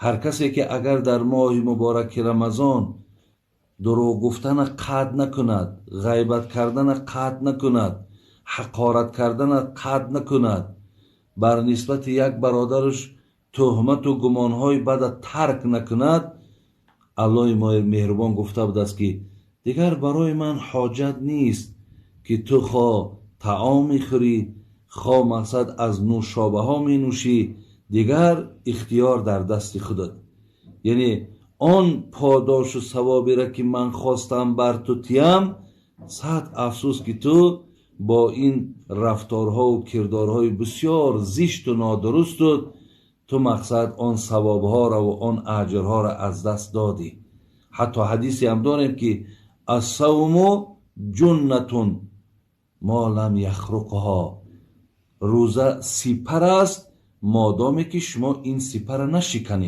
Ҳар касе ки агар дар моҳи мубораки Рамазон дурӯғ гуфтана қатъ накунад, ғайбат кардана қатъ накунад, ҳақорат кардана қатъ накунад, бар нисбати як бародараш туҳмату гумонҳои бада тарк накунад, Аллоҳи меҳрубон гуфта будааст, ки дигар барои ман ҳоҷат нест, ки ту хо таом мехӯрӣ, хо мақсад аз нӯшобаҳо менӯшӣ, дигар ихтиёр дар дасти худат. Яъне он подошу савоберо, ки ман хостам бар ту тиям, сад афсӯс, ки ту бо ин рафторҳову кирдорҳои бисёр зишту нодурусту ту мақсад он савобҳоро ва он аҷрҳоро аз даст додӣ. Ҳатто ҳадисе ҳам дорем, ки الصوم جنة ما لم يخرقها, рӯза сипар аст, модоме ки шумо ин сипарро нашиканед.